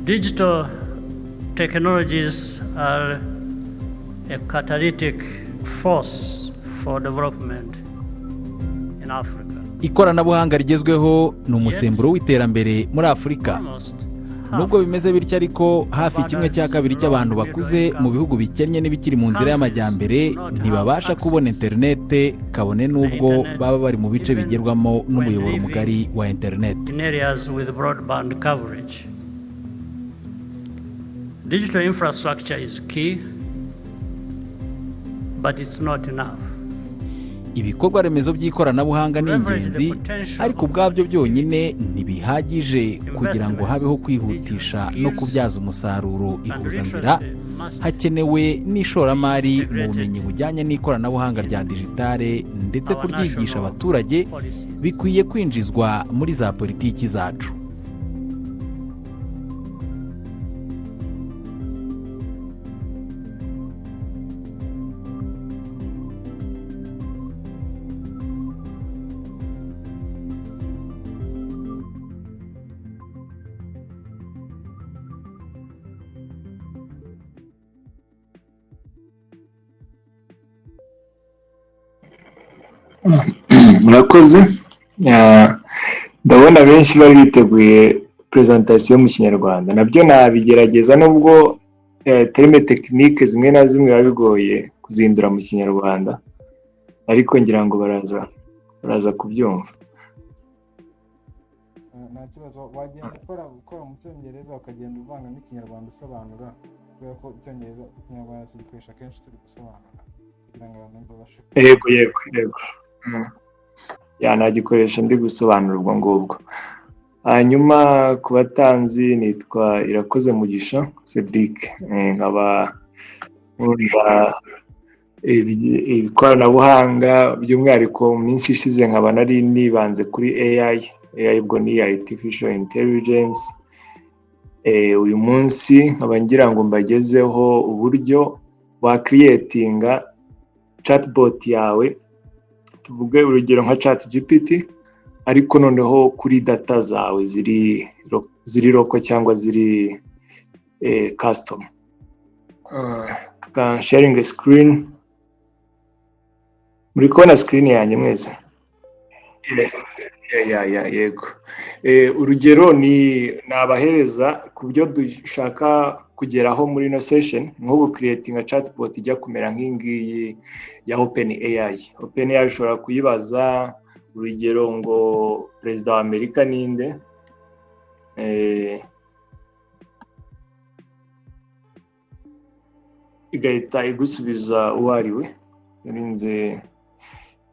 Digital technologies are a catalytic force for development in Africa. Ikoranabuhanga rigezweho ni umusemburo w'iterambere muri Afurika. Almost Nubwo bimeze bityo ariko, hafi kimwe cya kabiri cy'abantu bakuze mu bihugu bikennye n'ibikiri mu nzira y'amajyambere ntibabasha kubona interinete, kabone n'ubwo baba bari mu bice bigerwamo n'umuyoboro mugari wa interinete. in areas with broadband coverage. Digital infrastructure is key, but it's not enough. Ibikorwa remezo by'ikoranabuhanga ni ingenzi, ariko ubwabyo byonyine ntibihagije kugira ngo habeho kwihutisha no kubyaza umusaruro ihuzanzira. Hakenewe n'ishoramari mu bumenyi bujyanye n'ikoranabuhanga rya digitale, ndetse kuryigisha abaturage bikwiye kwinjizwa muri za politiki zacu. Murakoze. Ndabona benshi bari biteguye presentation mu Kinyarwanda. Nabyo nabigerageza, nubwo termes techniques zimwe na zimwe biba bigoye kuzihindura mu Kinyarwanda, ariko ngira ngo baraza kubyumva. Nta kibazo, wagenda ukora mu Cyongereza, ukagenda uvanga n'Ikinyarwanda usobanura, kubera ko Icyongereza, Ikinyarwanda tugikoresha kenshi turi gusobanura kugira ngo abantu babashe. Yego. Ya, nagikoresha ndi gusobanura ubwo ngubwo. Hanyuma ku batanzi, nitwa Irakoze Mugisha Cedric, nkaba nkunda ikoranabuhanga, by'umwihariko mu minsi ishize nkaba nari nibanze kuri AI. AI ubwo ni artificial intelligence. Uyu munsi nkaba ngira ngo mbagezeho uburyo wa creatinga chatbot yawe, tuvuge urugero nka ChatGPT, ariko noneho kuri data zawe ziri local cyangwa ziri custom. Sharing screen, muri kubona screen yanjye mwese? Yeah, yego. Urugero ni nabahereza ku byo dushaka kugeraho muri ino session, nk'ubu creating a chatbot ijya kumera nk'iyi ya OpenAI. OpenAI ushobora kuyibaza urugero ngo perezida wa Amerika ninde, igahita igusubiza uwo ari we. Narinze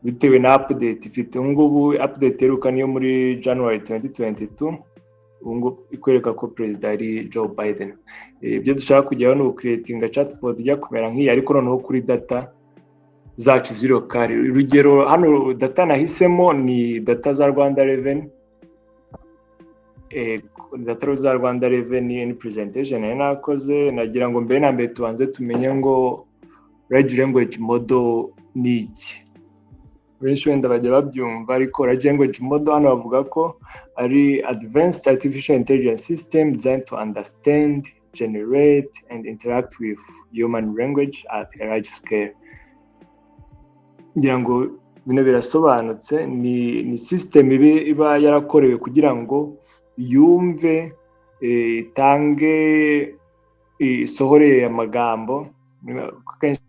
bitewe na update ifite ubu ngubu. Update iheruka niyo muri January 2022, ubu ngubu ikwereka ko perezida ari Joe Biden. Ibyo dushaka kugeraho ni ucreatinga chatbot ijya kumera nk'iyi, ariko noneho kuri data zacu ziri local. Urugero hano data nahisemo ni data za Rwanda Revenue, data za Rwanda Revenue. Ni presentation nari nakoze. Nagira ngo mbere na mbere tubanze tumenye ngo large language model ni iki. Benshi wenda bajya babyumva, ariko large language model hano bavuga ko ari advanced artificial intelligence system designed to understand, generate and interact with human language at a large scale. Ngira ngo bino birasobanutse. Ni system iba yarakorewe kugira ngo yumve, itange, isohore amagambo. Kenshi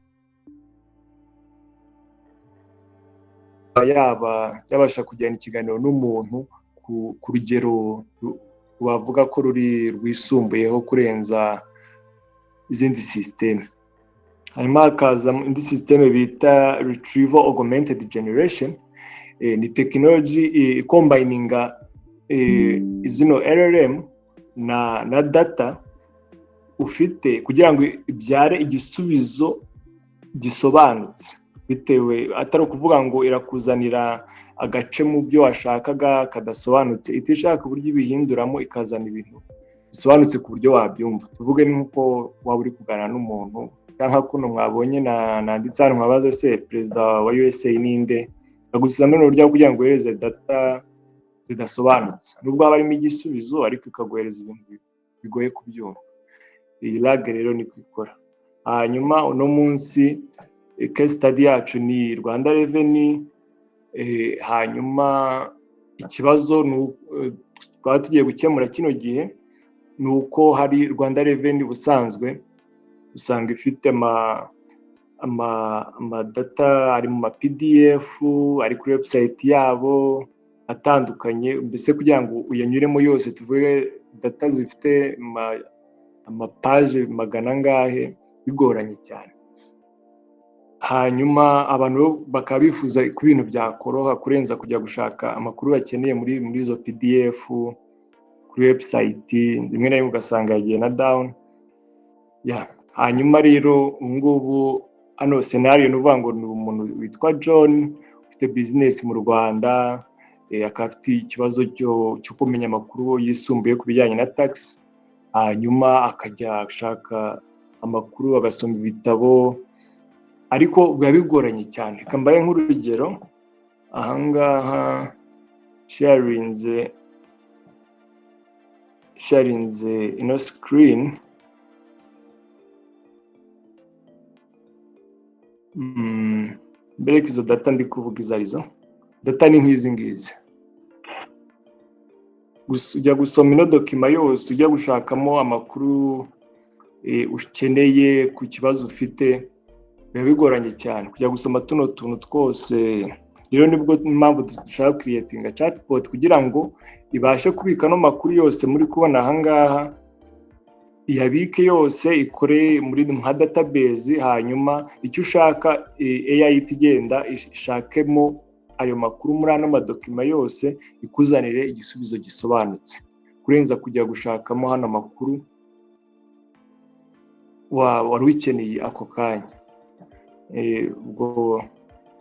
yaba yabasha kugirana ikiganiro n'umuntu ku rugero wavuga ko ruri rwisumbuyeho kurenza izindi sisiteme. Hanyuma hakaza indi sisiteme bita retrieval augmented generation. Ni tekinoloji icombininga zino LLM na data ufite kugira ngo ibyare igisubizo gisobanutse, bitewe atari ukuvuga ngo irakuzanira agace mu byo washakaga kadasobanutse, ihita ishaka uburyo ibihinduramo, ikazana ibintu bisobanutse ku buryo wabyumva. Tuvuge ni nk'uko waba uri kuganira n'umuntu, cyangwa kuno mwabonye nanditse hano, nkabaza se perezida wa USA ninde, ikagusubiza muri uburyo kugira ngo uhereze data zidasobanutse, nubwo haba harimo igisubizo, ariko ikaguhereza ibintu bigoye kubyumva. Iyi RAG rero niko ikora. Hanyuma uno munsi case study yacu ni Rwanda Revenue. Hanyuma ikibazo twaba tugiye gukemura kino gihe ni uko hari Rwanda Revenue ubusanzwe usanga ifite amadata ari mu ma PDF, ari kuri website yabo atandukanye. Mbese kugira ngo uyanyuremo yose, tuvuge data zifite amapaje magana angahe, bigoranye cyane. Hanyuma abantu bakaba bifuza ko ibintu byakoroha kurenza kujya gushaka amakuru bakeneye muri izo PDF kuri website, rimwe na rimwe ugasanga yagiye na down ya. Hanyuma rero ubu ngubu hano scenario ni ukuvuga ngo ni umuntu witwa John ufite business mu Rwanda, akaba afite ikibazo cyo kumenya amakuru yisumbuye ku bijyanye na tax. Hanyuma akajya gushaka amakuru, agasoma ibitabo, ariko biba bigoranye cyane. Reka mbahe nk'urugero ahangaha, sharinze ino screen. Mbereke izo data ndi kuvuga izo arizo. Data ni nk'izi ngizi. Ujya gusoma ino document yose, ujya gushakamo amakuru ukeneye ku kibazo ufite, biba bigoranye cyane kujya gusoma tuno tuntu twose. Rero nibwo impamvu dushaka creatinga chatbot kugira ngo ibashe kubika ano makuru yose muri kubona ahangaha, iyabike yose, ikore muri nka database. Hanyuma icyo ushaka, AI ihita igenda ishakemo ayo makuru muri ano madocument yose, ikuzanire igisubizo gisobanutse kurenza kujya gushakamo hano amakuru wari ukeneye ako kanya. Ubwo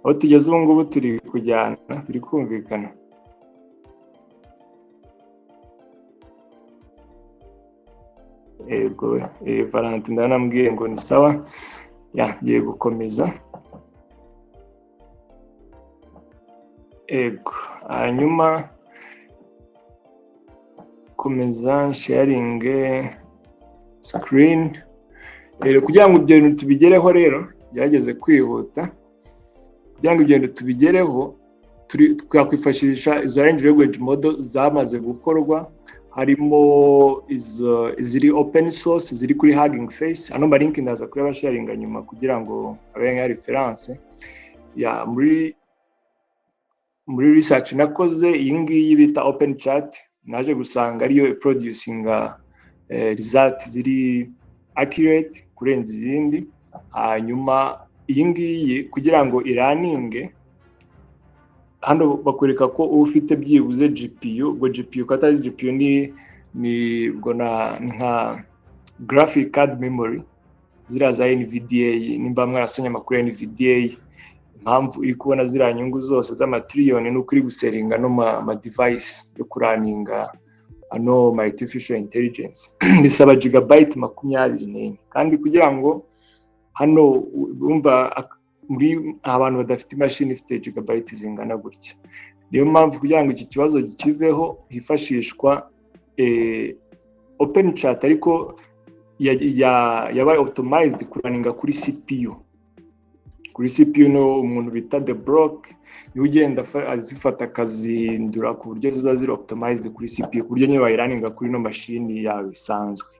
aho tugeze ubu ngubu turi kujyana, biri kumvikana? Yego, Valentin ndanambwiye ngo ni sawa, ngiye gukomeza. Yego, hanyuma komeza sharinge screen rero kugira ngo ibyo bintu tubigereho. Rero gerageze kwihuta. Kugira ngo ibyo bintu tubigereho, twakwifashisha izo large language model zamaze gukorwa, harimo izo ziri open source ziri kuri Hugging Face. Ano malinki ndaza kuyabasharinga nyuma kugira ngo abe nka reference ya muri research nakoze. Iyi ngiyi bita Open Chat, naje gusanga ariyo producinga result ziri accurate kurenza izindi. Hanyuma iyi ngiyi kugira ngo iraninge, hano bakwereka ko uba ufite byibuze GPU. Ubwo GPU, ko atazi GPU, ni ubwo ni nka graphic card memory ziriya za NVDA. Nimba mwarasomye amakuru ya NVDA, impamvu iri kubona ziriya nyungu zose z'amatiriyoni ni uko iri gusellinga no ma device yo kuraninga ano ma artificial intelligence, bisaba gigabyte 24. Kandi kugira ngo hano urumva muri abantu badafite imashini ifite gigabyte zingana gutya. Niyo mpamvu kugira ngo iki kibazo kiveho hifashishwa Open Chat, ariko yabaye optimized kuraninga kuri CPU. Kuri CPU no umuntu bita TheBloke niwe ugenda azifata akazihindura ku buryo ziba ziri optimized kuri CPU, ku buryo niyo wayiraninga kuri ino mashini yawe isanzwe.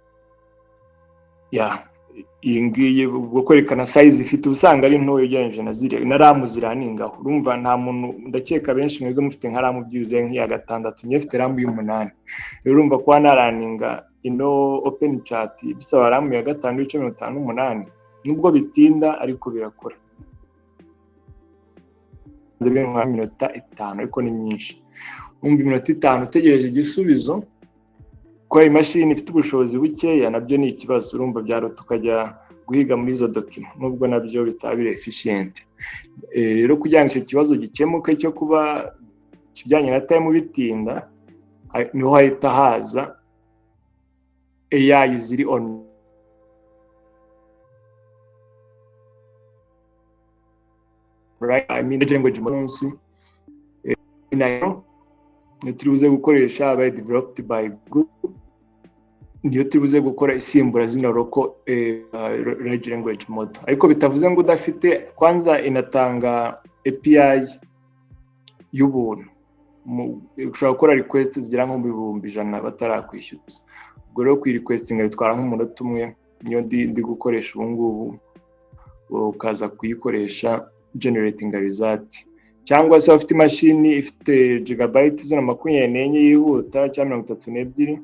Ya, iyi ngiyi ubwo kwerekana size ifite, usanga ari ntoya ugereranyije na ziriya na RAM ziraningaho. Urumva nta muntu, ndakeka benshi mwebwe mufite nka RAM byibuze nk'iya gatandatu, njye mfite RAM y'umunani. Rero urumva kuba naraninga ino Open Chat bisaba RAM ya 5.58, nubwo bitinda ariko birakora nka minota 5, ariko ni myinshi. Wumva iminota 5 utegereje igisubizo kubera imashini ifite ubushobozi bukeya, nabyo ni ikibazo. Urumva byaruta ukajya guhiga muri izo document, nubwo nabyo bitaba biri efficient. Rero kugira ngo icyo kibazo gikemuke cyo kuba ikijyanye na time bitinda, niho hahita haza AI ziri on I mean language munsi nayo turi buze gukoresha, abaye developed by Google. Niyo turibuze gukora isimbura zino local large language model, ariko bitavuze ngo udafite. Kwanza inatanga API y'ubuntu, ushobora gukora request zigera nko mu 100,000 batarakwishyuza. Ubwo rero kuyirequestinga bitwara nk'umunota umwe. Niyo ndi gukoresha ubu ngubu, ukaza kuyikoresha generating result, cyangwa se abafite imashini ifite gigabyte zino 24 yihuta cyangwa 32,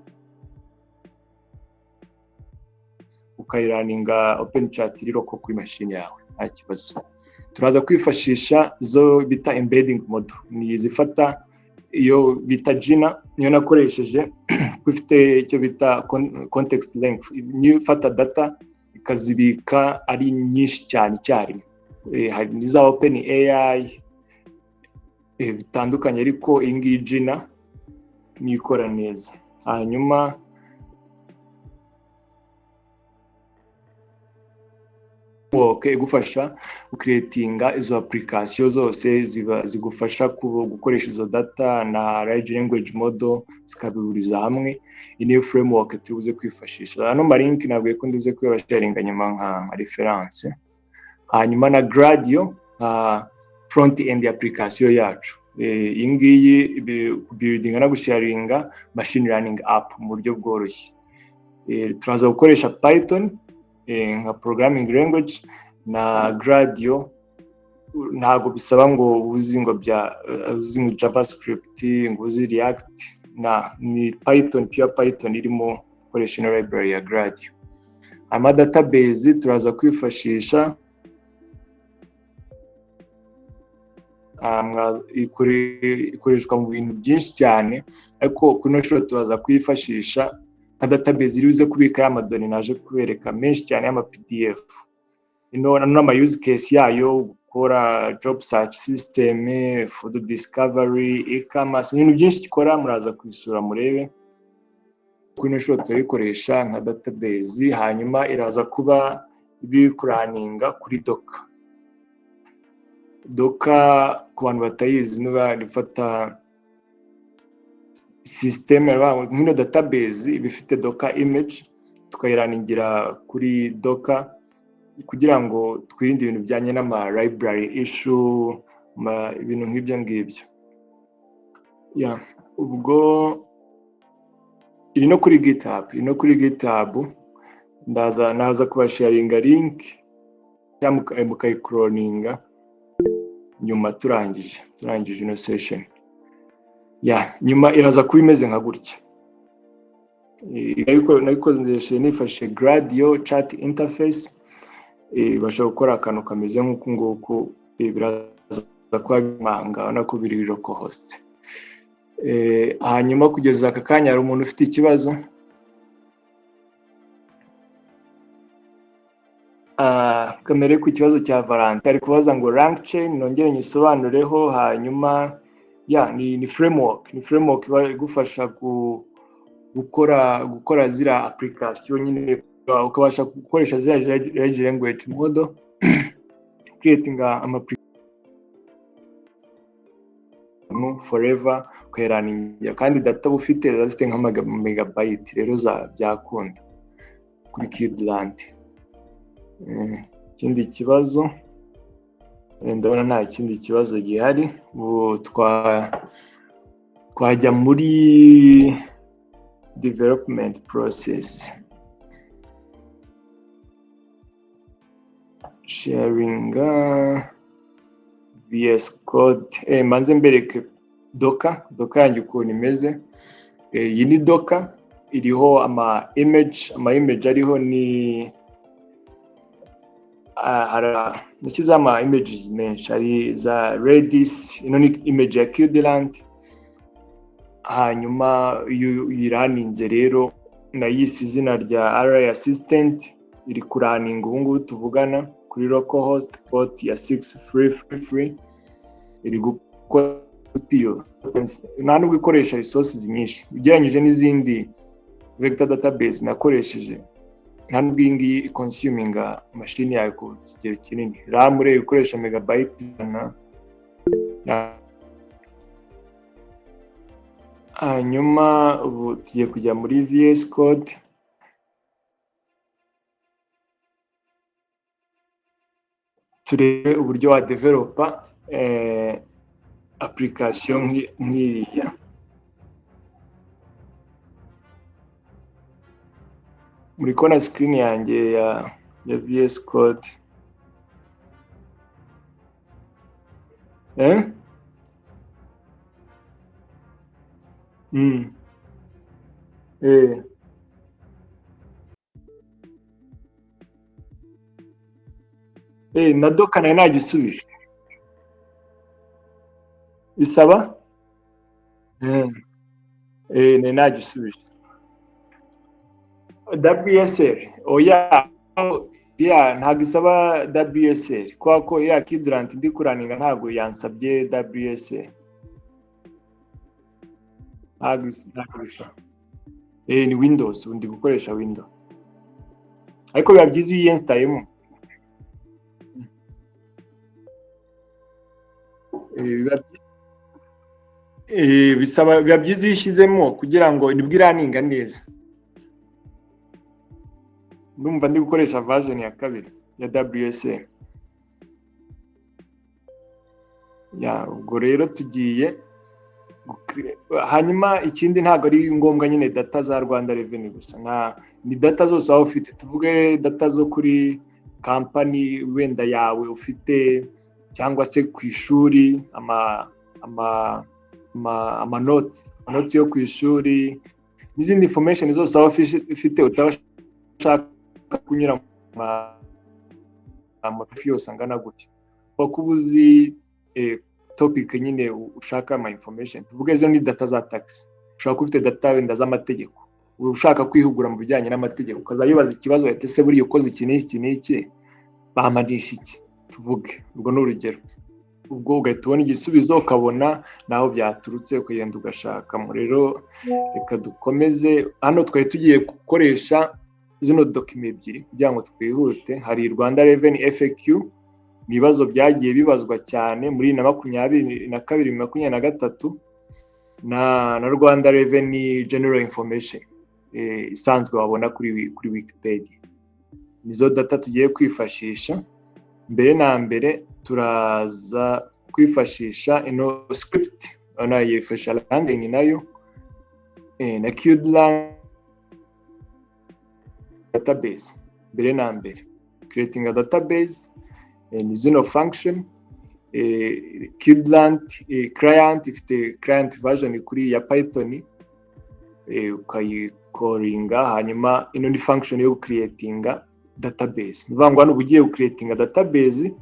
ukayirunninga open chat iri local kuri mashini yawe, nta kibazo. Turaza kwifashisha zo bita embedding model, ni izifata iyo bita Jina, niyo nakoresheje kuko ifite icyo bita context length, niyo ifata data ikazibika ari nyinshi cyane icyarimwe. Hari n'iza Open AI bitandukanye, ariko iyi ngiyi Jina niyo ikora neza. Hanyuma framework igufasha gucreatinga izo application zose ziba zigufasha gukoresha izo data na large language model, zikabihuriza hamwe. Iyi niyo framework turi buze kwifashisha. Ano ma link ntabwo ko ndibuze kuyabasharinga nyuma nka reference. Hanyuma na Gradio nka front end application yacu. Iyi ngiyi building no gusharinga machine learning app mu buryo bworoshye. Turaza gukoresha Python nka programming language na Gradio. Ntabwo bisaba ngo uzi ngo bya uzi ngo JavaScript, ngo uzi React, na ni Python, pure Python irimo gukoresha ino library ya Gradio. Ama database turaza kwifashisha ikoreshwa mu bintu byinshi cyane, ariko kuri ino nshuro turaza kuyifashisha nka database iri buze kubika ya madonnées naje kubereka menshi cyane y'ama PDF. Ino n'ama use case yayo: gukora job search system, food discovery, e-commerce, ibintu byinshi ikora. Muraza kubisura murebe. Kuri ino nshuro turayikoresha nka database. Hanyuma iraza kuba ibikurunninga kuri Docker. Docker, ku bantu batayizi, niba ifata system nk'ino database iba ifite Docker image, tukayirunningira kuri Docker kugira ngo twirinde ibintu bijyanye n'ama library issue, ibintu nk'ibyo ngibyo. Yeah, ubwo iri no kuri GitHub, iri no kuri GitHub. Ndaza naza kubasharinga link cyangwa mukayicloninga nyuma turangije ino session. Ya nyuma iraza kuba imeze nka gutya. Nayikoresheje nifashishije Gradio chat interface, ibasha gukora akantu kameze nk'uku nguku. Biraza kuba bimanga, urabona ko biri localhost. Hanyuma kugeza aka kanya hari umuntu ufite ikibazo? Kamere ku kibazo cya Valentin, ari kubaza ngo LangChain nongere nyisobanureho. Hanyuma ya ni framework, ni framework iba igufasha gukora ziriya application nyine, ukabasha gukoresha ziriya large language model, creating ama forever, ukayirunningira kandi data uba ufite ziba zifite nk'ama megabyte, rero za byakunda kuri Cudelante. Ikindi kibazo? Ndabona nta kindi kibazo gihari. Ubu twajya muri development process, sharing VS Code. Mbanze mbereke Docker, Docker yanjye ukuntu imeze. Iyi ni Docker iriho ama image. Ama image ariho ni nashyizeho ama images menshi. Hari za Redis, ino ni image ya Cudelante. Hanyuma iyo uyirunninze rero, nayise izina rya RI Assistant, iri kurunninga ubu ngubu tuvugana kuri localhost port ya 6333. Iri gukora CPU, nta nubwo ikoresha resources nyinshi ugereranyije n'izindi vector database nakoresheje. Nta nubwo iyi ngiyi iconsuminga mashini yawe ku kigero kinini. RAM ureba ikoresha megabyte 100. Hanyuma ubu tugiye kujya muri VS Code. Turebe uburyo wa developa application nk'iriya. Muri kubona screen yanjye ya VS Code? Eh? Eh. Eh, na Docker nari nagisubije. Isaba? Eh, nari nagisubije. WSL, oya, ya ntabwo isaba WSL, kubera ko iriya Qdrant ndi kuraninga ntabwo yansabye WSL. Ntabwo isaba. Eh, ni Windows, ubu ndi gukoresha Windows. Ariko biba byiza iyo uyinsitayemo. Bisaba, biba byiza iyo uyishyizemo kugira ngo nibwo iraninga neza. Ndumva ndi gukoresha version ya 2 ya WSL. Ya, ubwo rero tugiye, hanyuma ikindi ntabwo ari ngombwa nyine data za Rwanda Revenue gusa, nka ni data zose waba ufite, tuvuge data zo kuri company wenda yawe ufite, cyangwa se ku ishuri, ama notes yo ku ishuri n'izindi information zose waba ufite utabashaka kunyura mu yose angana gutya, kuko uba uzi topic nyine ushaka ama information. Tuvuge zo ni data za tax, ushobora kuba ufite data wenda z'amategeko, ushaka kwihugura mu bijyanye n'amategeko, ukazayibaza ikibazo ati ese buriya ukoze iki n'iki n'iki bampanisha iki, tuvuge ubwo ni urugero, ubwo ugahita ubona igisubizo, ukabona naho byaturutse, ukagenda ugashakamo. Rero reka dukomeze, hano twari tugiye gukoresha zino document ebyiri kugira ngo twihute. Hari Rwanda Revenue FAQ, ni ibibazo byagiye bibazwa cyane muri 2022, 23, na Rwanda Revenue General Information isanzwe wabona kuri Wikipedia. Nizo data tugiye kwifashisha. Mbere na mbere turaza kwifashisha ino script, urabona yifashisha LangChain nayo na Qdrant database. Mbere na mbere creating a database, ni zino function. Qdrant client ifite client version kuri ya Python, ukayikoringa, hanyuma ino ni function yo creatinga database. Ni ukuvuga ngo hano uba ugiye gucreatinga database,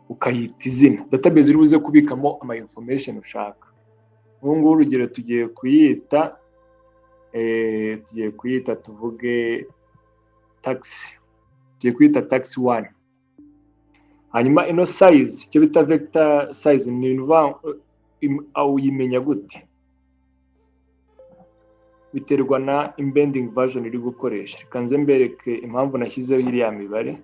ukayita izina database uri buze kubikamo ama information ushaka. Nk'ubu ngubu urugero tugiye kuyita tuvuge tax, tugiye kuyita tax 1. Hanyuma ino size, icyo bita vector size, ni ukuvuga uyimenya gute? Biterwa na embedding version uri gukoresha. Reka nze mbereke impamvu nashyizeho iriya mibare.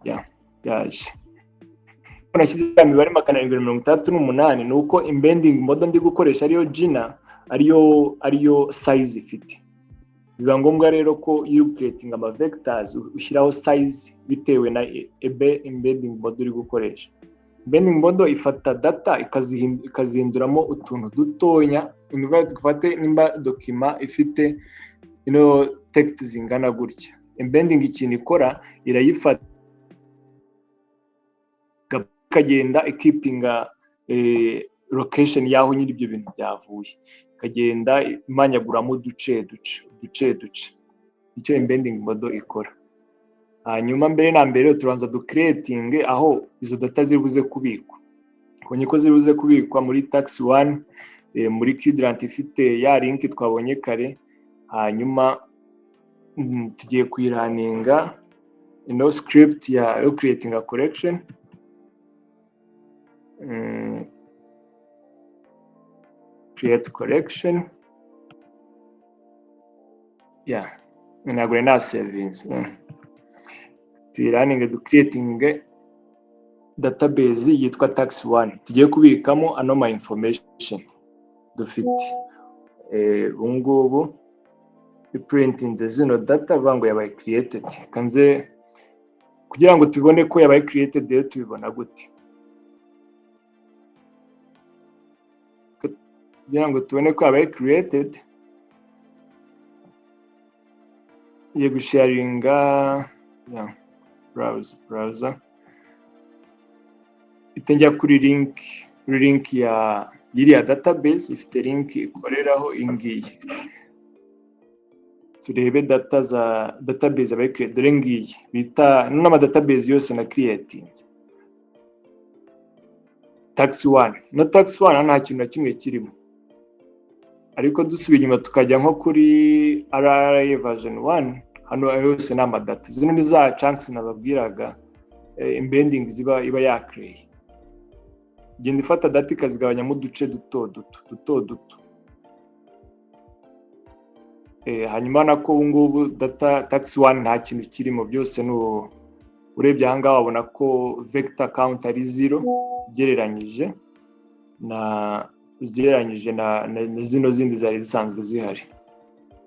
Ya yaje, nashyize iriya mibare 768, ni uko embedding model ndi gukoresha ariyo Jina, ariyo size ifite. Biba ngombwa rero ko iyo uri creating ama vectors ushyiraho size bitewe na embedding model uri gukoresha. Embedding model ifata data ikazihinduramo utuntu dutonya. Dufate nimba document ifite ino text zingana gutya, embedding ikintu ikora irayifata ikagenda ikipinga location y'aho nyiri ibyo bintu byavuye, ikagenda imanyaguramo uduce duce uduce duce. Icyo embedding model ikora. Hanyuma mbere na mbere turabanza ducreating aho izo data ziri buze kubikwa. Twabonye ko ziri buze kubikwa muri tax 1, muri Qdrant ifite ya link twabonye kare. Hanyuma tugiye kuyiraninga ino script ya yo creating a collection, create collection. Yeah, ntabwo nari nasevinze. Tuyiraninge, ducreating database yitwa tax 1, tugiye kubikamo ano ma information dufite ubu ngubu. Iprintinze zino data, bivuga ngo yabaye created. Kanze kugira ngo tubone ko yabaye created rero, tubibona gute? Kugira ngo tubone ko yabaye created, ngiye gusharinga browser, ihita njya kuri link, kuri link ya yiriya database. Ifite link ikoreraho iyi ngiyi. Turebe data za database yabaye created. Dore ngiyi bita n'ama database yose na creatinze, tax one. No tax one hano nta kintu na kimwe kirimo, ariko dusubiye inyuma tukajya nko kuri RRA version 1, hano ayo yose ni amadata. Zino ni za chunks nababwiraga, embedding ziba iba yakreye, igenda ifata data ikazigabanyamo uduce duto duto duto duto. Hanyuma nako ubu ngubu data tax one nta kintu kirimo, byose ni urebye aha ngaha wabona ko vector count ari zero ugereranyije na zino zindi zari zisanzwe zihari.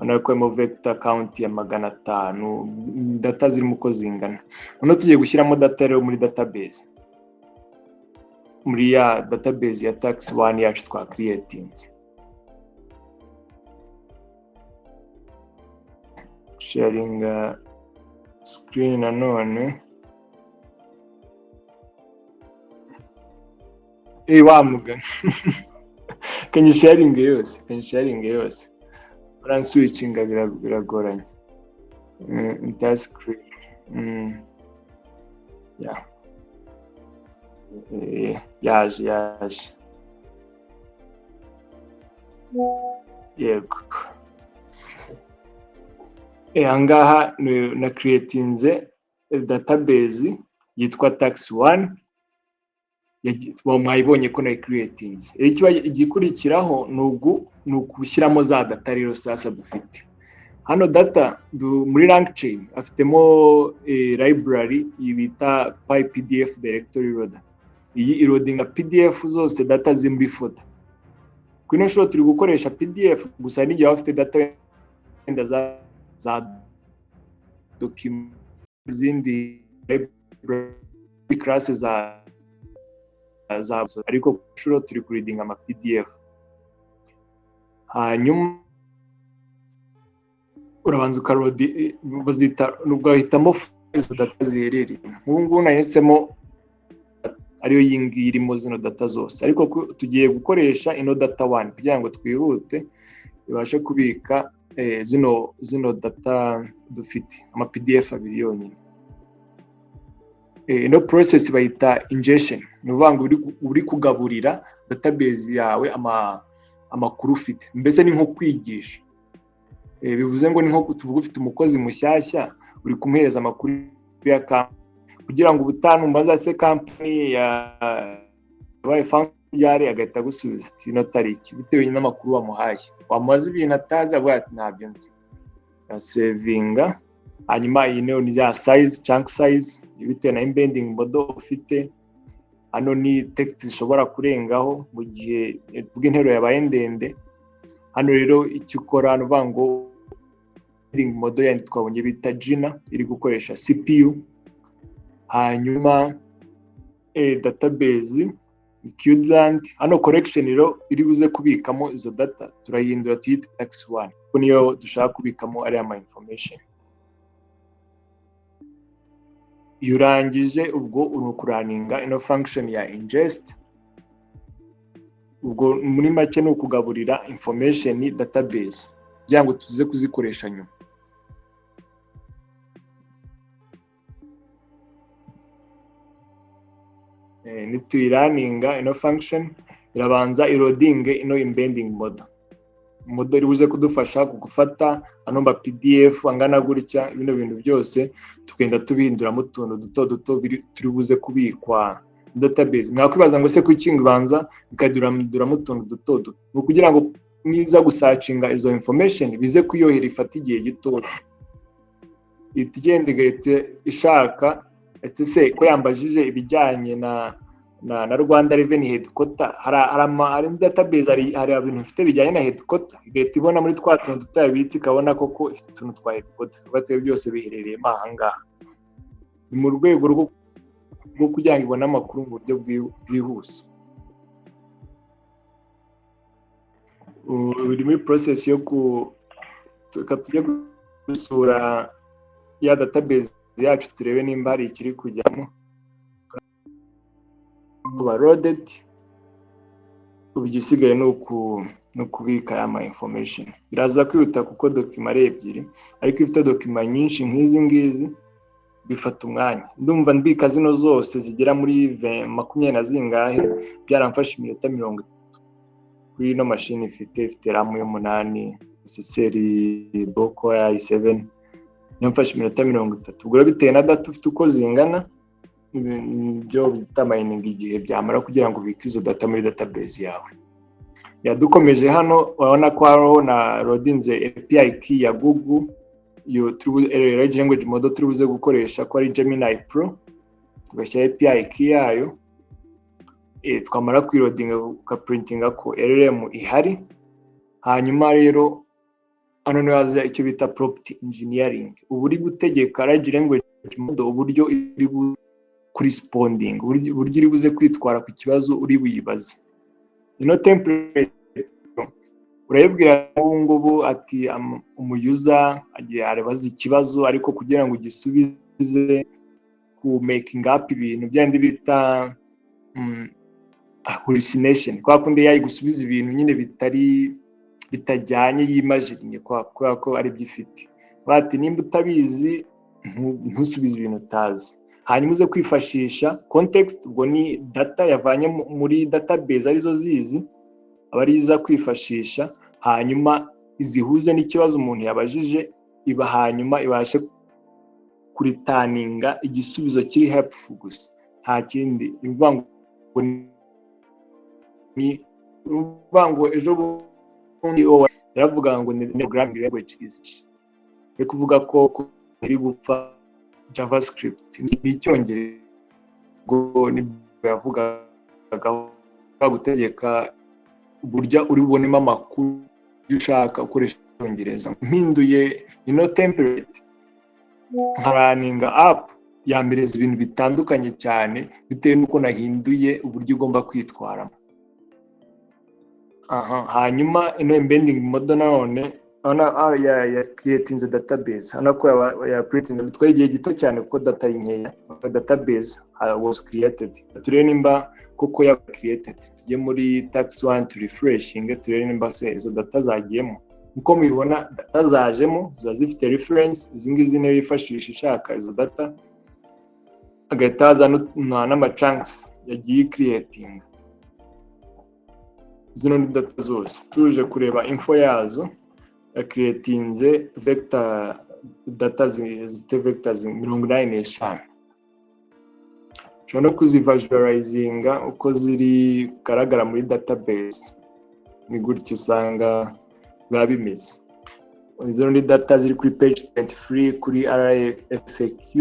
Urabona ko harimo vector count ya 500, data zirimo uko zingana. Noneho tugiye gushyiramo data rero muri database, muri ya database ya tax one yacu twa creatinze. Sharing screen nanone. Wa mugani kanyisharinge yose, kanyisharinge yose, uranswitchinga biragoranye. Entire screen. Yeah. Yaje yaje, yego. Ahangaha na creatinze database yitwa tax one, mwayibonye ko nayicreatinze. Igikurikiraho ni ugushyiramo za data rero sasa dufite hano. Data muri LangChain afitemo library bita PyPDF Directory Loader. Iyi iloadinga PDF zose, data ziri muri folder. Kuri ino nshuro turi gukoresha PDF gusa, n'igihe waba ufite data wenda za document, izindi library class za, ariko ku nshuro turi kuloadinga ama PDF. Hanyuma urabanza ukaloadi, bazita ugahitamo izo data ziherereye. Nk'ubu ngubu nahisemo ariyo iyi ngiyi irimo zino data zose, ariko tugiye gukoresha ino data one kugira ngo twihute, ibashe kubika zino data dufite, ama PDF abiri yonyine. Ino process bayita ingestion. Ni ukuvuga ngo uri kugaburira database yawe amakuru ufite, mbese ni nko kwigisha. Bivuze ngo ni nko tuvuga ufite umukozi mushyashya, uri kumuhereza amakuru ya kampani kugira ngo ubutaha numbaza se kampani yabaye ryari, agahita agusubiza ati ino tariki, bitewe n'amakuru wamuhaye. Wamubaza ibintu atazi, avuga ati ntabyo nzi. Savinga. Hanyuma iyi niyo ni ya size, chunk size, bitewe na embedding model ufite. Hano ni text zishobora kurengaho mu gihe tuvuga interuro yabaye ndende. Hano rero icyo ukora ni uvuga ngo embedding model yandi twabonye bita Jina iri gukoresha CPU. Hanyuma database Qdrant, hano collection rero iri buze kubikamo izo data turayihindura tuyite tax one, kuko niyo dushaka kubikamo ariya ma information. Iyo urangije ubwo uri kurunninga ino function ya ingest. Ubwo muri make ni ukugaburira information database kugira ngo tuze kuzikoresha nyuma. Nituyirunninga ino function, irabanza iloadinge ino embedding model iri buze kudufasha gufata ano ma PDF angana gutya, bino bintu byose tugenda tubihinduramo utuntu duto duto turi buze kubikwa database. Mwakwibaza ngo se kuki ibanza bikaduramo utuntu duto duto? Ni ukugira ngo niza gusearchinga izo information bize kuyohera, ifata igihe gitoya, ihita igenda igahita ishaka ese se ko yambajije ibijyanye na na Rwanda Revenue Headquarter, hari database, hari ibintu ifite bijyanye na headquarter, igahita ibona muri twa tuntu tutayabitse, ikabona koko ifite utuntu twa headquarter, ikavuga byose biherereyemo aha ngaha. Ni mu rwego rwo kugira ngo ibone amakuru mu buryo bwihuse. Biri muri process yo ku reka tujye gusura ya database yacu, turebe nimba hari ikiri kujyamo kuba loaded. Ubu igisigaye ni ukubika aya ma information. Biraza kwihuta kuko document ari ebyiri, ariko iyo ufite document nyinshi nk'izi ngizi bifata umwanya. Ndumva mbika zino zose zigera muri 20 na zingahe, byaramfashe iminota 30 kuri ino mashini ifite RAM y'umunani, processor Core i7, yamfashe iminota 30. Ubwo rero bitewe na data ufite uko zingana, nibyo bita mining, igihe byamara kugira ngo ubike izo data muri database yawe. Yadukomeje hano, urabona ko hariho na loadinze API key ya Google, iyo large language model turi buze gukoresha ko ari Gemini Pro, tugashyira API key yayo. Twamara kuyiloadinga, ukaprintinga ko LLM ihari. Hanyuma rero hano niho haza icyo bita prompt engineering. Uba uri gutegeka large language model uburyo iri kuresponding, uburyo iri buze kwitwara ku kibazo uri buyibaze. Ino template urayibwira ubu ngubu ati umu user agiye arabaza ikibazo, ariko kugira ngo ugisubize ku making up ibintu byandi bita hallucination, kwa kundi yayigusubiza ibintu nyine bitari bitajyanye, yimajinnye kubera ko ari byo ifite. Bati nimba utabizi, ntusubize ibintu utazi. Hanyuma uze kwifashisha context, ubwo ni data yavanye muri database arizo zizi, aba ari iza kwifashisha, hanyuma izihuze n'ikibazo umuntu yabajije iba, hanyuma ibashe kureturninga igisubizo kiri helpful gusa, nta kindi. Ni ukuvuga ngo ejo bundi yaravuga ngo ni programming language is, ni kuvuga ko iri gupfa JavaScript ni Icyongereza. Ngo nibwo yavugaga gutegeka uburyo uri bubonemo amakuru ushaka ukoresha Icyongereza. Mpinduye ino template, nkarunninga app, yampereza ibintu bitandukanye cyane bitewe n'uko nahinduye uburyo ugomba kwitwaramo. Aha hanyuma ino embedding model nanone urabona ya creatinze database hano ko ya creatinze, bitwaye igihe gito cyane kuko data ari nkeya. Database was created, turebe nimba koko ya created. Tujye muri tax one to refreshing, turebe nimba se izo data zagiyemo. Nkuko mubibona, data zajemo ziba zifite reference. Izi ngizi niyo yifashisha ishaka izo data, agahita haza n'ama chunks yagiye creating. Zino ni data zose tuje kureba info yazo. Yacreatinze vector data zifite vectors 85. Ushobora no kuzivisualizinga uko ziri garagara muri database, ni gutyo usanga biba bimeze. Izo ni data ziri kuri page 23 kuri RFQ: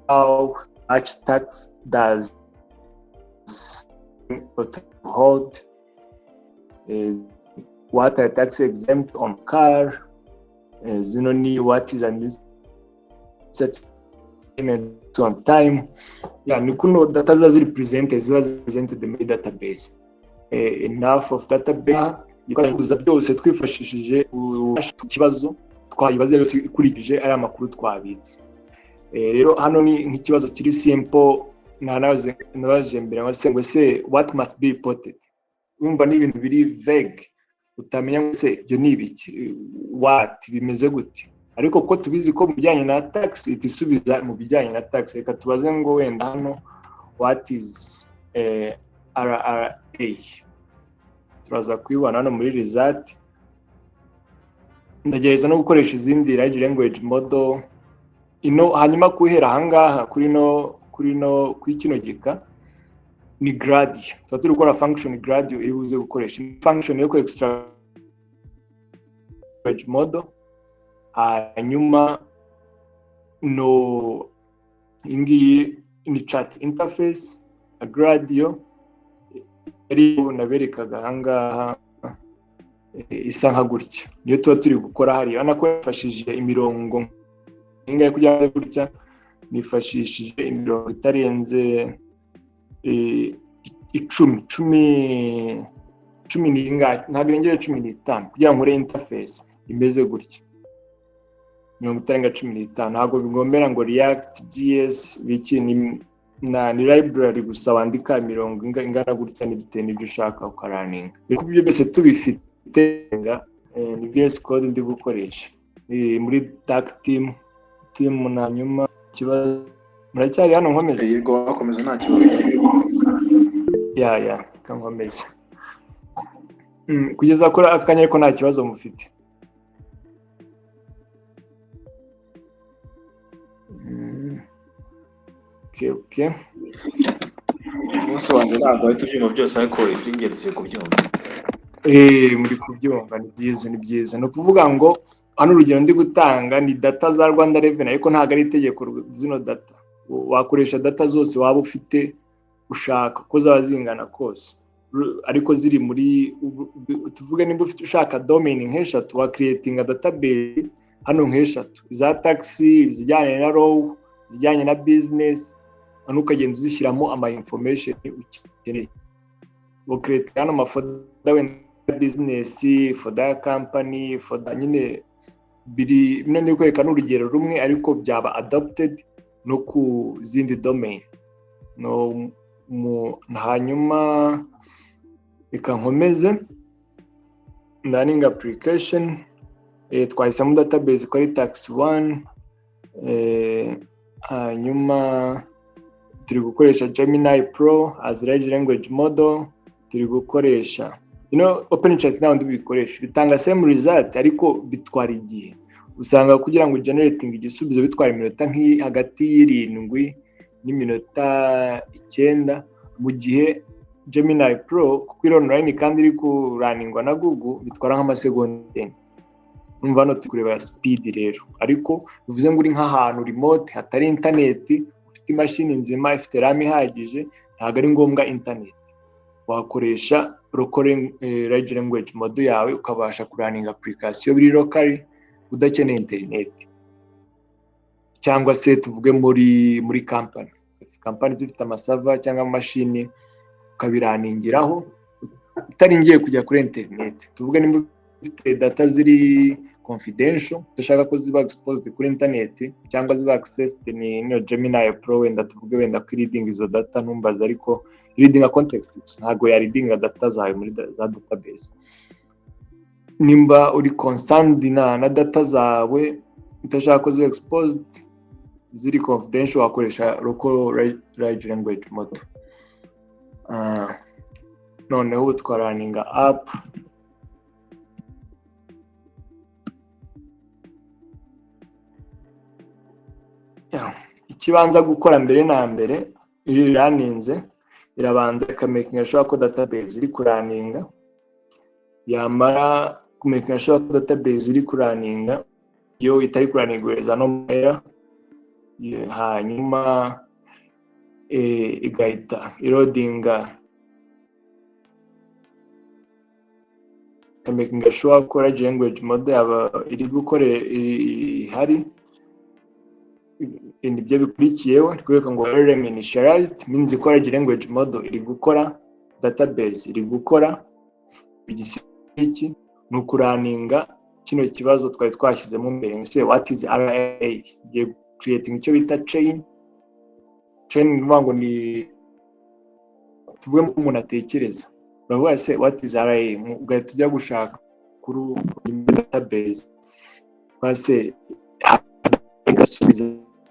how much tax does hold, what are tax exempt on car, zino ni what is an on time. Yeah, ni kuno data ziba ziri presented, ziba presented muri database. Enough of database. Kuza byose twifashishije ikibazo twayibaze yose ikurikije ari amakuru twabitse. Rero hano ni nk'ikibazo kiri simple nabaje mbere ngo se what must be reported? Urumva ni ibintu biri vague, utamenya ngo se ibyo ni ibiki, what bimeze gute. Ariko ko tubizi ko mu bijyanye na tax ihita isubiza mu bijyanye na tax, reka tubaze ngo wenda hano what is RRA? Turaza kubibona hano muri result. Ndagerageza no gukoresha izindi large language model ino. Hanyuma guhera ahangaha kuri no kuri kino gika ni Gradio, tuba turi gukora function Gradio iri buze gukoresha function yo ku extract language model. Hanyuma no iyi ngiyi ni chat interface. Gradio yari naberekaga ahangaha, isa nka gutya, niyo tuba turi gukora hariya. Urabona ko yifashishije imirongo nk'ingahe kugira ngo gutya? Nifashishije imirongo itarenze 10, 10, 10 n'ingahe, ntabwo irengeje 15 kugira ngo nkore interface imeze gutya. Mirongo itarenga 15. Ntabwo bigombera ngo React JS biki, ni library gusa, wandika imirongo ingana gutya n'ibitewe n'ibyo ushaka, ukaraninga. Ariko ibyo byose tubifite, ni VS Code ndi gukoresha muri dark theme. Na nyuma ikibazo, muracyari hano nkomeze? Yego, wakomeza, nta kibazo. Ya, reka nkomeze. Kugeza kuri aka kanya ariko nta kibazo mufite? Okay. Umunsi wanjye ntabwo wahita ubyumva byose, ariko iby'ingenzi turi kubyumva. Muri kubyumva, ni byiza, ni byiza. Ni ukuvuga ngo hano urugero ndi gutanga ni data za Rwanda Revenue, ariko ntabwo ari itegeko zino data. Wakoresha data zose waba ufite ushaka, uko zaba zingana kose, ariko ziri muri, tuvuge nimba ufite ushaka domain nk'eshatu, wa creatinga database hano nk'eshatu: iza tax, izijyanye na law, izijyanye na business, hano ukagenda uzishyiramo ama information ukeneye. Ucreate hano amafolder wenda business, folder ya company, folder nyine biri bino. Ndi kwereka n'urugero rumwe, ariko byaba adapted no ku zindi domain. No mu hanyuma reka nkomeze running application. Twahisemo database ko ari tax one, hanyuma turi gukoresha Gemini Pro as large language model. Turi gukoresha open chat, nta wundi bikoresha, bitanga same result, ariko bitwara igihe. Usanga kugira ngo generating igisubizo bitwara iminota nk'iyi hagati y'7 n'iminota 9, mu gihe Gemini Pro, kuko iri online kandi iri kuraningwa na Google, bitwara nk'amasegonda. Numva hano turi kureba speed rero, ariko bivuze ngo uri nk'ahantu remote hatari internet, ufite imashini nzima ifite RAM ihagije, ntabwo ari ngombwa internet, wakoresha local large language model yawe, ukabasha kuraninga application biri locally udakeneye internet. Cyangwa se tuvuge muri company zifite amaserver cyangwa amamashini, ukabiraningiraho utaringiye kujya kuri internet. Tuvuge nimba ufite data ziri confidential, udashaka ko ziba exposed kuri internet cyangwa ziba accessed, ni niyo Gemini Pro wenda, tuvuge wenda ko reading izo data, ntumbaze, ariko reading context gusa, ntabwo ya reading data zawe muri za database. Nimba uri concerned na data zawe, udashaka ko ziba exposed, ziri confidential, wakoresha local large language model. Noneho ubu twaraninga app. Ikibanza gukora mbere na mbere, iyo iraninze, irabanza ikamakinga sure ko database iri kuraninga. Yamara kumakinga sure ko database iri kuraninga, iyo itari kuraninga iguhereza no error, hanyuma igahita irodinga, ikamakinga sure ko large language model yaba iri gukora ihari. Nibyo bikurikiyeho, ni kwereka ngo LLM initialized means ko large language model iri gukora, database iri gukora. Iki ni ukuraninga kino kibazo twari twashyizemo mbere, ese what is RRA? Igiye creating icyo bita chain. Chain ni ukuvuga ngo ni, tuvuge umuntu atekereza, uravuga se what is RRA, ugahita ujya gushaka kuri database se igasubiza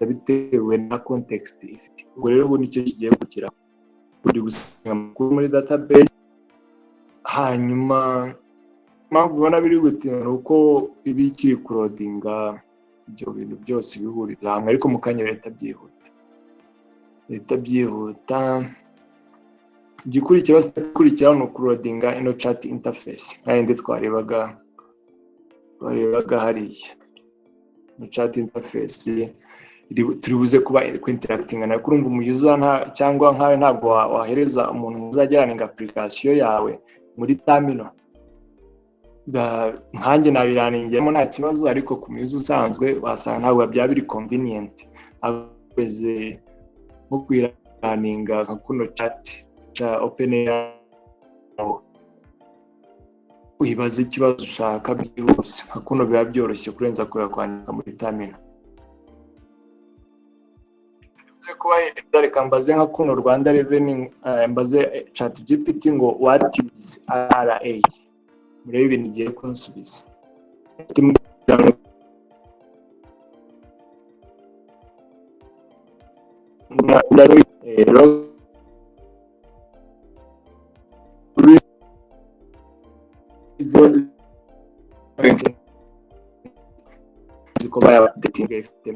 bitewe na context ifite. Ubwo rero ubu nicyo kigiye gukira, uri gusiga amakuru muri database. Hanyuma impamvu ubona biri gutinda ni uko iba ikiri kurodinga ibyo bintu byose bihuriza hamwe, ariko mu kanya leta byihuta, leta byihuta. Igikurikiraho, step ikurikiraho, ni ukurodinga ino chat interface nka yindi twarebaga hariya. Ino chat interface Turi buze kuba kwinteractinga nawe. Kurumva umu user cyangwa nkawe, ntabwo wahereza umuntu uzajya runninga application yawe muri terminal. Nkanjye nabirunningiramo nta kibazo, ariko ku mu user usanzwe wasanga ntabwo byaba biri convenient. Ameze nko kuyirunninga nka kuno chat cya OpenAI, wibaza ikibazo ushaka byihuse, nka kuno biba byoroshye kurenza kwandika muri terminal. Kuba reka mbaze nka kuno Rwanda Revenue, mbaze ChatGPT ngo "What is RRA?" Murebe ibintu igiye kunsubiza. Ko bayaupdatinga ifite,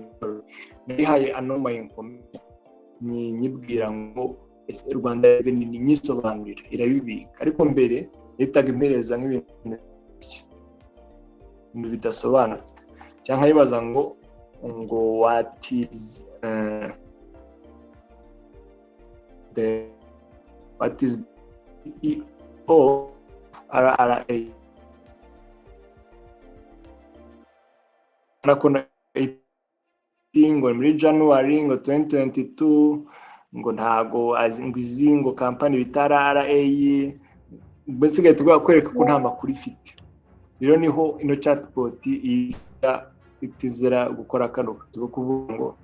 narihaye ano ma information, nyibwira ngo ese Rwanda Revenue ni, nyisobanurira, irabibika. Ariko mbere yahitaga impereza nk'ibintu bidasobanutse, cyangwa nkayibaza ngo "What is CEO RRA?" Ngo muri January ngo 2022, ngo ntago ngo izi ngo company bita RRA, mbese igahita kwereka ko nta makuru ifite. Rero niho ino chatbot iza itizera gukora kano kazi ko kuvuga ngo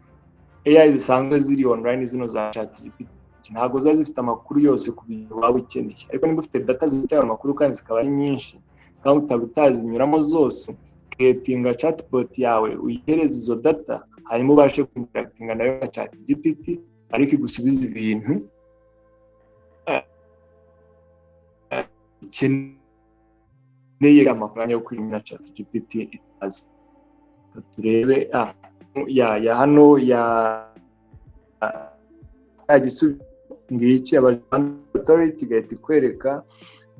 AI zisanzwe ziri online, zino za ChatGPT, ntabwo ziba zifite amakuru yose ku bintu waba ukeneye. Ariko niba ufite data zifite ayo makuru kandi zikaba ari nyinshi, kandi ukaba utazinyuramo zose, creatinga chatbot yawe, uyihereze izo data, hanyuma ubashe kwinteractinga nayo nka ChatGPT, ariko igusubiza ibintu ukeneye, amakuru yo kuri ChatGPT itazi. Turebe ya hano ya gisubizo ngiki, authority igahita ikwereka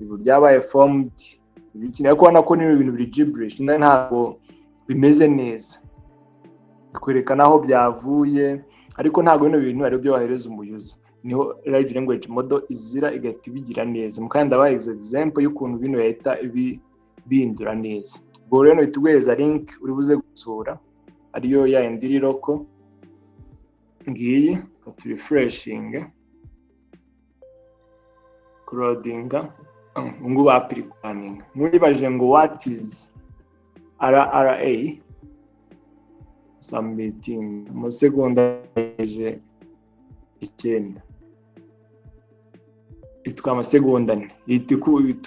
ibu byabaye formed ibiki. Ariko ubona ko n'ibintu bintu biri gibberish, ntabwo bimeze neza. Bikwereka n'aho byavuye, ariko ntabwo bino bintu ari byo wahereza umu user. Niho large language model izira igahita ibigira neza. Mukandi ndabaha example y'ukuntu bino yahita bihindura neza. Ubwo rero uhita uguhereza link uri buze gusura, ariyo ya yindi iri local ngiyi. Turefreshinge, kuloadinga. Ngubu app iri kurunninga. Mwibajije ngo "What is RRA?" Submitting amasegonda 9, itwa amasegonda 4, ihita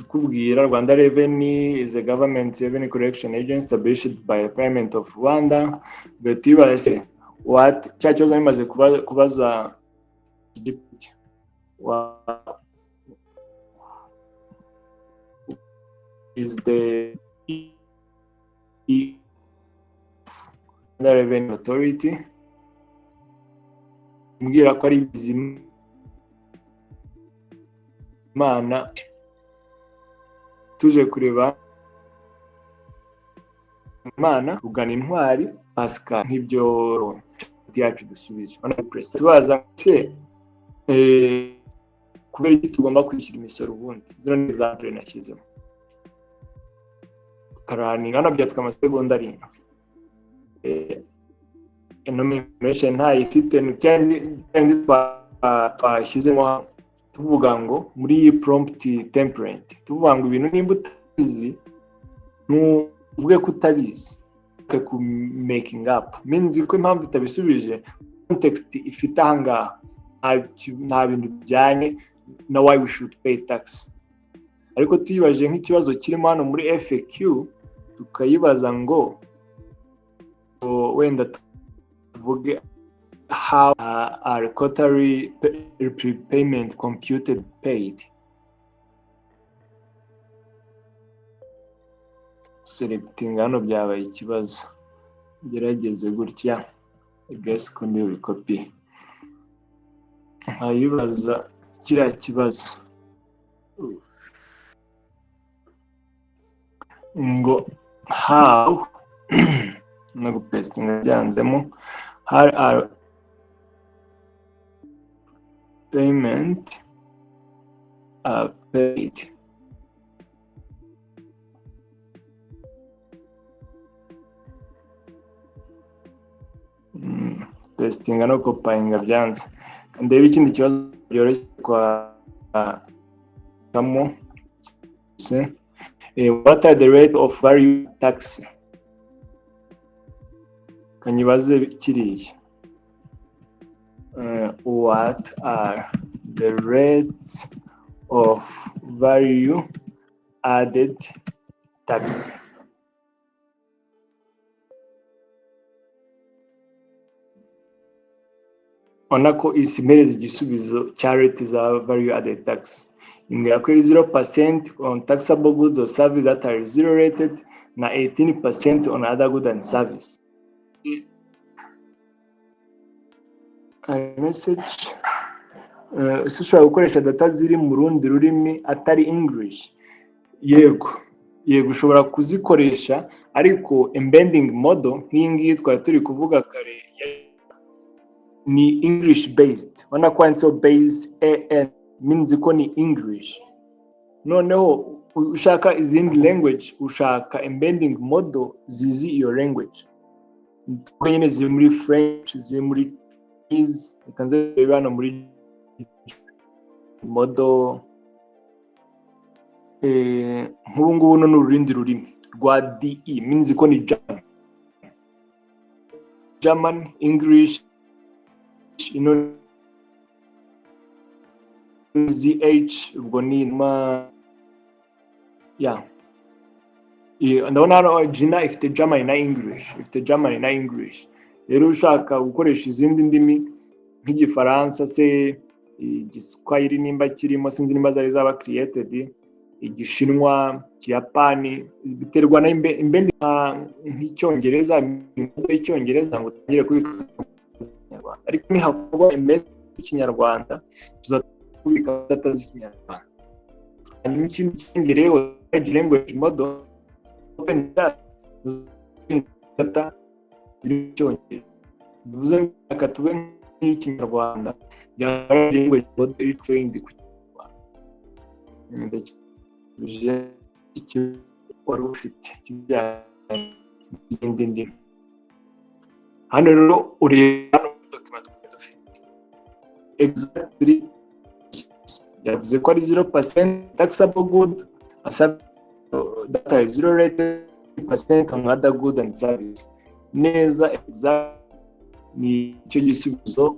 ikubwira "Rwanda Revenue is a government revenue collection agency established by the Parliament of Rwanda." Ugahita uyibaza se what, cya kibazo bimaze kubaza GPT, "What is the Rwanda Revenue Authority?" Mbwira ko ari Bizimana. Tuje kureba Imana ugana Intwari Pascal, nk'ibyo yacu dusubije tubaza se kubera iki tugomba kwishyura imisoro ubundi. Zino ni example nashyizemo. Karunninga hano byatwa amasegonda 7. Ino information ntayifite, twashyizemo tuvuga ngo muri iyi prompt template, tuvuga ngo ibintu nimba utabizi ntuvuge ko utabizi, ku making up means ko impamvu itabisubije, context ifite ahangaha nta bintu bijyanye na why we should pay tax. Ariko tuyibaje nk'ikibazo kirimo hano muri FAQ, tukayibaza ngo wenda tuvuge "How are quarterly prepayment computed, paid?" Selecting hano byabaye ikibazo, gerageze gutya, I guess ko ndi bubikopiye, nkayibaza kiriya kibazo ngo how, no gupastinga byanzemo, How are payment are paid? Testinga no kopayinga byanze. Ndebe ikindi kibazo byoroshye kwa kamo se. What are the rate of value tax? Kanyibaze kiriya. What are the rates of value added tax? Ubona ko isi impereza igisubizo cya rate za value added tax, imbwira ko ari 0% on taxable goods or service that are zero rated na 18% on other good and service. Message, ese ushobora gukoresha data ziri mu rundi rurimi atari English? Yego, yego, ushobora kuzikoresha, ariko embedding model nk'iyi ngiyi twari turi kuvuga kare ni English based. Ubona ko handitseho base an, means ko ni English. Noneho ushaka izindi language, ushaka embedding model zizi iyo language. Tuvuge nyine ziri muri French, ziri muri Chinese. Reka nze rebe hano muri model. Nk'ubu ngubu ni urundi rurimi rwa DE, means ko ni German, German, English, ino ZH, ubwo ni ma ya. Ndabona hano Jina ifite German na English, ifite German na English. Rero ushaka gukoresha izindi ndimi nk'Igifaransa se, Igiswahili nimba kirimo, sinzi nimba zari zaba created, Igishinwa, Ikiyapani, biterwa na embedding nk'Icyongereza, y'Icyongereza ngo utangire kubika Ikinyarwanda. Ariko nihakorwa embedding y'Ikinyarwanda, tuzakubika data z'Ikinyarwanda. Hanyuma ikindi cyongereyeho, language model open data, data ziri mu Cyongereza, bivuze ngo reka tube nk'Ikinyarwanda, byaba language model iri trained ku Kinyarwanda. Ndakije icyo wari ufite kijyanye n'izindi ndimi. Hano rero ureba hano document twari dufite, exactly yavuze ko ari 0% taxable good that are zero rated, percent on other good and service. Neza, exact ni icyo gisubizo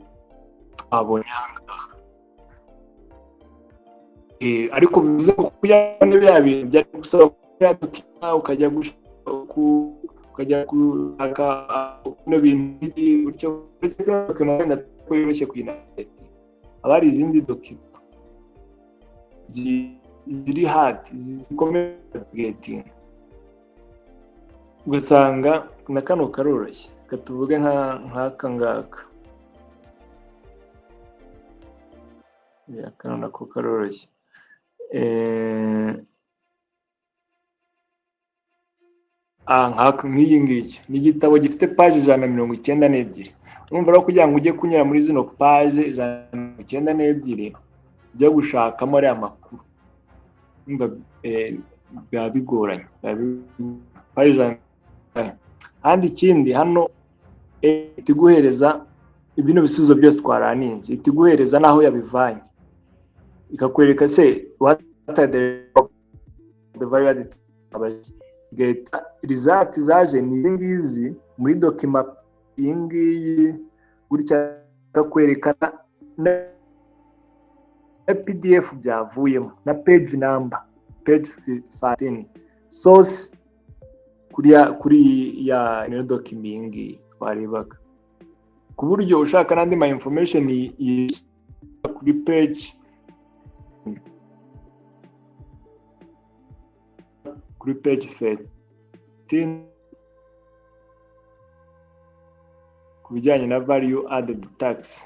twabonye aha ngaha. Ariko bivuze ko kuyabona biriya bintu byari gusaba document, ukajya gushaka bino bintu biri gutyo. Uretse ko document wenda ko yoroshye kuyinavigate, haba hari izindi document ziri hard, zikomeye navigating, ugasanga na kano karoroshye. Reka tuvuge nk'aka ngaka. Ya, kano nako karoroshye. Nk'iyi ngiyi ni igitabo gifite paji 192. Urumva rero, kugira ngo ujye kunyura muri zino paje 192 ujya gushakamo ariya makuru, urumva biba bigoranye. Paje 100. Kandi ikindi hano iguhereza bino bisubizo byose twaraninze, ihita iguhereza n'aho yabivanye, ikakwereka se what are the value added, igahita result zaje ni izi ngizi muri document iyi ngiyi gutya, ikakwereka na PDF byavuyemo na page number, page 13, source kuri ya ino document iyi ngiyi twarebaga, ku buryo ushaka n'andi ma information kuri page 13 ku bijyanye na value added tax.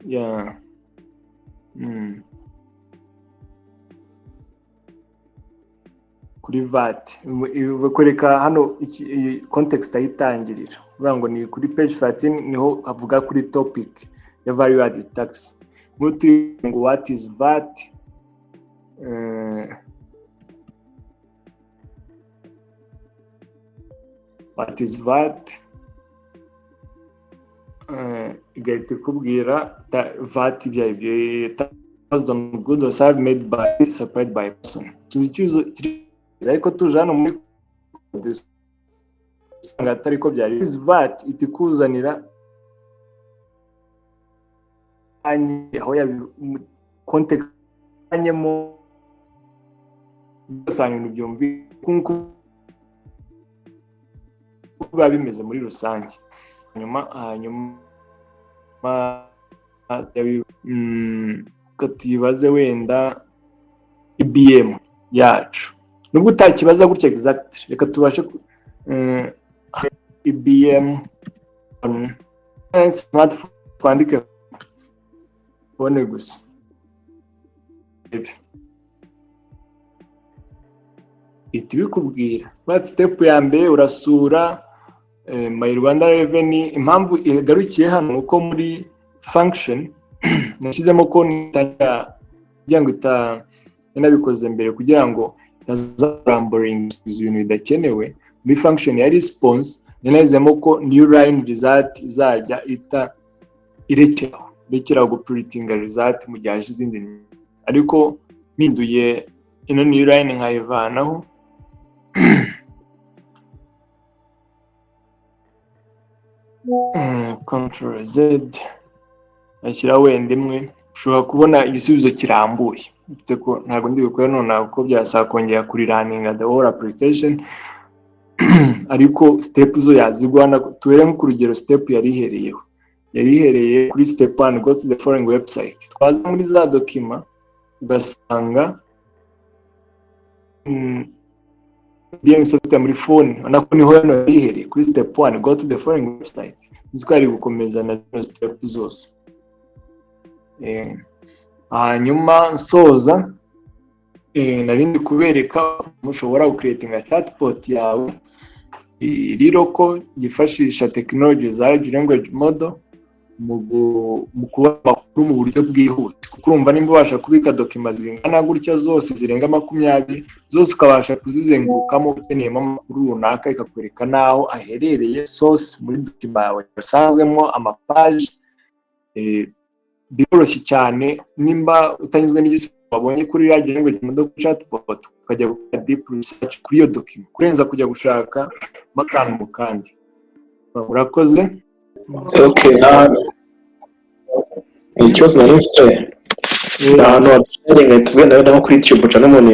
Yeah. Kuri VAT bakwereka hano iyi context ayitangirira, uvuga ngo ni kuri page 13, niho havuga kuri topic ya value added tax. Nk'utu ngo "What is VAT?" What is VAT, igahita ikubwira VAT ibyo ari byo, tax on good or service made by, supplied by person. Tuzi icyuzo kiri, ariko tuje hano muri usanga atari ko byari. Is VAT ihita ikuzanira aho yabi context anyemo, ugasanga ibintu byumvikana nk'uko biba bimeze muri rusange. Hanyuma reka tuyibaze wenda EBM yacu, nubwo utakibaza gutya exact, reka tubashe EBM on smartphone, twandike phone gusa. Ibyo ihita ibikubwira. But step ya mbere urasura My Rwanda Revenue. Impamvu igarukiye hano ni uko muri function nashyizemo ko nitangira, kugira ngo ita nabikoze mbere, kugira ngo itazaramboringa ibintu bidakenewe. Muri function ya response nanazemo ko new line result izajya ita irekeraho guprintinga result mu gihe haje izindi, ariko mpinduye ino new line nkayivanaho, Control Z, ashyiraho wenda imwe, ushobora kubona igisubizo kirambuye. Uretse ko ntabwo ndi bukore nonaha kuko byasaba kongera kurirunninga the whole application, ariko step zo yaziguha. Tuhere nko ku rugero step yari ihereyeho, yari ihereye kuri step 1, go to the following website. Twaza muri za document ugasanga EBM software muri phone, ubona ko niho hano yari ihereye kuri step 1, go to the following website. Uzi ko yari gukomeza na zino step zose. Hanyuma nsoza, nari ndi kubereka mushobora gucreatinga chatbot yawe iri local, yifashisha technology za large language model mu kubona amakuru mu buryo bwihuse, kuko urumva nimba ubasha kubika document zingana gutya zose zirenga 20 zose, ukabasha kuzizengurukamo ukeneyemo amakuru runaka, ikakwereka n'aho aherereye source muri document yawe yasanzwemo amapaji, biroroshye cyane. Nimba utanyuzwe n'igisubizo wabonye kuri large language model chatbot, ukajya gukora deep research kuri iyo document kurenza kujya gushaka akantu mu kandi. Urakoze. Okay, ikibazo nari mfite ni ahantu wadusharinga tugenda wenda nko kuri YouTube cyangwa umuntu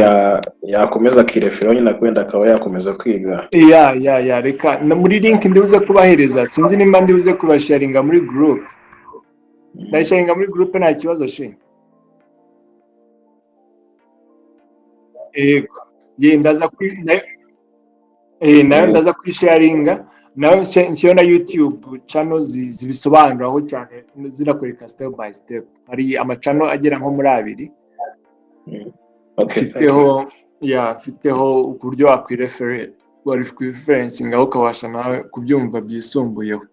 yakomeza akireferaho nyine, wenda akaba yakomeza kwiga. Ya, reka muri link ndibuze kubahereza, sinzi nimba ndibuze kubasharinga muri group, ndayisharinga muri group, nta kibazo she. Yego, ye ndaza kuri nayo ndaza kwisharinga nayo, nshyiraho na YouTube channel zibisobanuraho cyane, zinakwereka step by step. Hari amachannel agera nko muri abiri Okay, thank you. mfiteho, ya, mfiteho uburyo wakwireferencingaho ukabasha nawe kubyumva byisumbuyeho.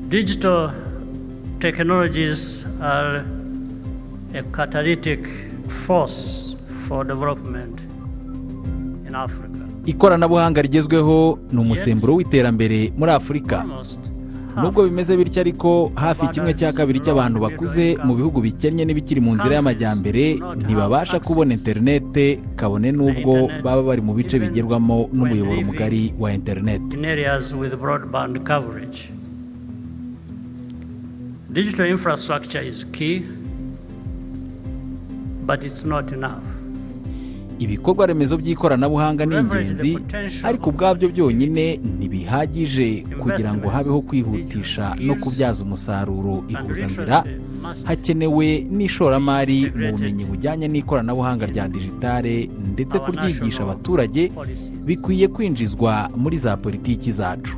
Digital technologies are a catalytic force for development in Africa. Ikoranabuhanga rigezweho ni umusemburo w'iterambere muri Afurika. Almost half Nubwo bimeze bityo ariko, hafi kimwe cya kabiri cy'abantu bakuze mu bihugu bikennye n'ibikiri mu nzira y'amajyambere ntibabasha kubona interinete, kabone n'ubwo baba bari mu bice bigerwamo n'umuyoboro mugari wa interinete. In areas with broadband coverage. Digital infrastructure is key, but it's not enough. Ibikorwa remezo by'ikoranabuhanga ni ingenzi, ariko ubwabyo byonyine ntibihagije kugira ngo habeho kwihutisha no kubyaza umusaruro And ihuzanzira. literacy must Hakenewe n'ishoramari mu bumenyi bujyanye n'ikoranabuhanga rya digitale, ndetse kuryigisha abaturage policies. bikwiye kwinjizwa muri za politiki zacu.